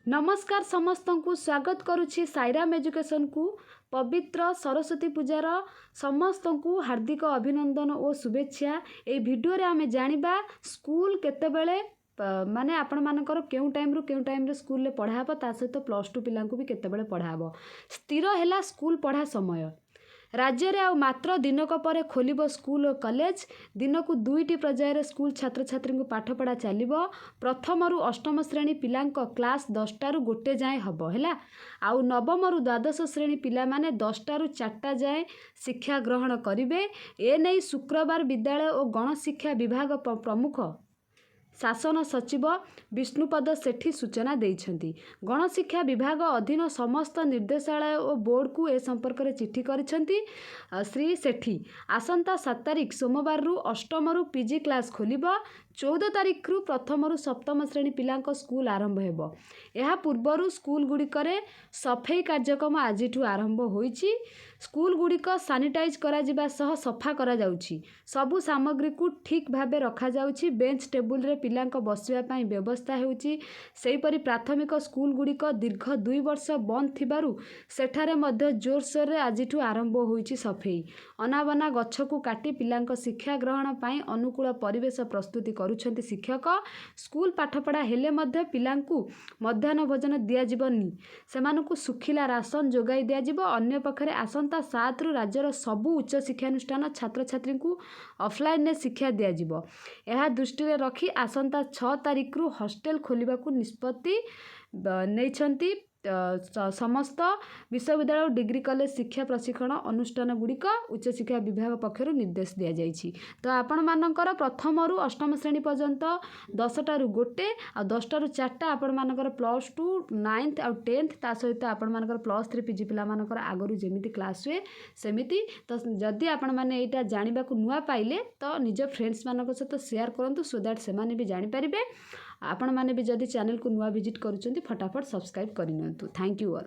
ନମସ୍କାର ସମସ୍ତଙ୍କୁ, ସ୍ୱାଗତ କରୁଛି ସାଇରାମ ଏଜୁକେସନକୁ। ପବିତ୍ର ସରସ୍ୱତୀ ପୂଜାର ସମସ୍ତଙ୍କୁ ହାର୍ଦ୍ଦିକ ଅଭିନନ୍ଦନ ଓ ଶୁଭେଚ୍ଛା। ଏଇ ଭିଡ଼ିଓରେ ଆମେ ଜାଣିବା ସ୍କୁଲ କେତେବେଳେ, ମାନେ ଆପଣମାନଙ୍କର କେଉଁ ଟାଇମ୍ରୁ କେଉଁ ଟାଇମ୍ରେ ସ୍କୁଲରେ ପଢ଼ା ହେବ, ତା ସହିତ +2 ପିଲାଙ୍କୁ ବି କେତେବେଳେ ପଢ଼ା ହେବ। ସ୍ଥିର ହେଲା ସ୍କୁଲ ପଢ଼ା ସମୟ। ରାଜ୍ୟରେ ଆଉ ମାତ୍ର ଦିନକ ପରେ ଖୋଲିବ ସ୍କୁଲ ଓ କଲେଜ। ଦିନକୁ ଦୁଇଟି ପର୍ଯ୍ୟାୟରେ ସ୍କୁଲ ଛାତ୍ରଛାତ୍ରୀଙ୍କୁ ପାଠପଢ଼ା ଚାଲିବ। ପ୍ରଥମରୁ ଅଷ୍ଟମ ଶ୍ରେଣୀ ପିଲାଙ୍କ କ୍ଲାସ୍ 10ଟାରୁ 1 ଯାଏଁ ହେବ ହେଲା। ଆଉ ନବମରୁ ଦ୍ୱାଦଶ ଶ୍ରେଣୀ ପିଲାମାନେ 10ଟାରୁ 4ଟା ଯାଏଁ ଶିକ୍ଷା ଗ୍ରହଣ କରିବେ। ଏନେଇ ଶୁକ୍ରବାର ବିଦ୍ୟାଳୟ ଓ ଗଣଶିକ୍ଷା ବିଭାଗ ପ୍ରମୁଖ ଶାସନ ସଚିବ ବିଷ୍ଣୁପଦ ସେଠୀ ସୂଚନା ଦେଇଛନ୍ତି। ଗଣଶିକ୍ଷା ବିଭାଗ ଅଧୀନ ସମସ୍ତ ନିର୍ଦ୍ଦେଶାଳୟ ଓ ବୋର୍ଡକୁ ଏ ସମ୍ପର୍କରେ ଚିଠି କରିଛନ୍ତି ଶ୍ରୀ ସେଠୀ। ଆସନ୍ତା 7 ତାରିଖ ସୋମବାରରୁ ଅଷ୍ଟମରୁ ପିଜି କ୍ଲାସ୍ ଖୋଲିବ। 14 ତାରିଖରୁ ପ୍ରଥମରୁ ସପ୍ତମ ଶ୍ରେଣୀ ପିଲାଙ୍କ ସ୍କୁଲ ଆରମ୍ଭ ହେବ। ଏହା ପୂର୍ବରୁ ସ୍କୁଲଗୁଡ଼ିକରେ ସଫେଇ କାର୍ଯ୍ୟକ୍ରମ ଆଜିଠୁ ଆରମ୍ଭ ହୋଇଛି। ସ୍କୁଲଗୁଡ଼ିକ ସାନିଟାଇଜ୍ କରାଯିବା ସହ ସଫା କରାଯାଉଛି। ସବୁ ସାମଗ୍ରୀକୁ ଠିକ୍ ଭାବେ ରଖାଯାଉଛି। ବେଞ୍ଚ, ଟେବୁଲରେ ପିଲାଙ୍କ ବସିବା ପାଇଁ ବ୍ୟବସ୍ଥା ହେଉଛି। ସେହିପରି ପ୍ରାଥମିକ ସ୍କୁଲଗୁଡ଼ିକ ଦୀର୍ଘ 2 ବର୍ଷ ବନ୍ଦ ଥିବାରୁ ସେଠାରେ ମଧ୍ୟ ଜୋରସୋରରେ ଆଜିଠୁ ଆରମ୍ଭ ହୋଇଛି ସଫେଇ। ଅନାବନା ଗଛକୁ କାଟି ପିଲାଙ୍କ ଶିକ୍ଷା ଗ୍ରହଣ ପାଇଁ ଅନୁକୂଳ ପରିବେଶ ପ୍ରସ୍ତୁତି କରୁଛନ୍ତି ଶିକ୍ଷକ। ସ୍କୁଲ ପାଠପଢ଼ା ହେଲେ ମଧ୍ୟ ପିଲାଙ୍କୁ ମଧ୍ୟାହ୍ନ ଭୋଜନ ଦିଆଯିବନି, ସେମାନଙ୍କୁ ଶୁଖିଲା ରାସନ ଯୋଗାଇ ଦିଆଯିବ। ଅନ୍ୟପକ୍ଷରେ ଆସନ୍ତା 7ରୁ ରାଜ୍ୟର ସବୁ ଉଚ୍ଚ ଶିକ୍ଷାନୁଷ୍ଠାନ ଛାତ୍ରଛାତ୍ରୀଙ୍କୁ ଅଫଲାଇନରେ ଶିକ୍ଷା ଦିଆଯିବ। ଏହା ଦୃଷ୍ଟିରେ ରଖି ଆସନ୍ତା 6 ତାରିଖରୁ ହଷ୍ଟେଲ ଖୋଲିବାକୁ ନିଷ୍ପତ୍ତି ନେଇଛନ୍ତି ସମସ୍ତ ବିଶ୍ୱବିଦ୍ୟାଳୟ ଓ ଡିଗ୍ରୀ କଲେଜ, ଶିକ୍ଷା ପ୍ରଶିକ୍ଷଣ ଅନୁଷ୍ଠାନ ଗୁଡ଼ିକ। ଉଚ୍ଚଶିକ୍ଷା ବିଭାଗ ପକ୍ଷରୁ ନିର୍ଦ୍ଦେଶ ଦିଆଯାଇଛି। ତ ଆପଣମାନଙ୍କର ପ୍ରଥମରୁ ଅଷ୍ଟମ ଶ୍ରେଣୀ ପର୍ଯ୍ୟନ୍ତ 10ଟାରୁ 1 ଆଉ 10ଟାରୁ 4ଟା ଆପଣମାନଙ୍କର +2, ନାଇନ୍ଥ ଆଉ 10ଥ, ତା ସହିତ ଆପଣମାନଙ୍କର +3 ପିଜି ପିଲାମାନଙ୍କର ଆଗରୁ ଯେମିତି କ୍ଲାସ୍ ହୁଏ ସେମିତି। ତ ଯଦି ଆପଣମାନେ ଏଇଟା ଜାଣିବାକୁ ନୂଆ ପାଇଲେ, ତ ନିଜ ଫ୍ରେଣ୍ଡସ୍ମାନଙ୍କ ସହିତ ସେୟାର କରନ୍ତୁ, ସୋ that ସେମାନେ ବି ଜାଣିପାରିବେ। ଆପଣମାନେ ବି ଯଦି ଚ୍ୟାନେଲକୁ ନୂଆ ଭିଜିଟ୍ କରୁଛନ୍ତି, ଫଟାଫଟ ସବସ୍କ୍ରାଇବ୍ କରିନିଅନ୍ତୁ। Thank you all.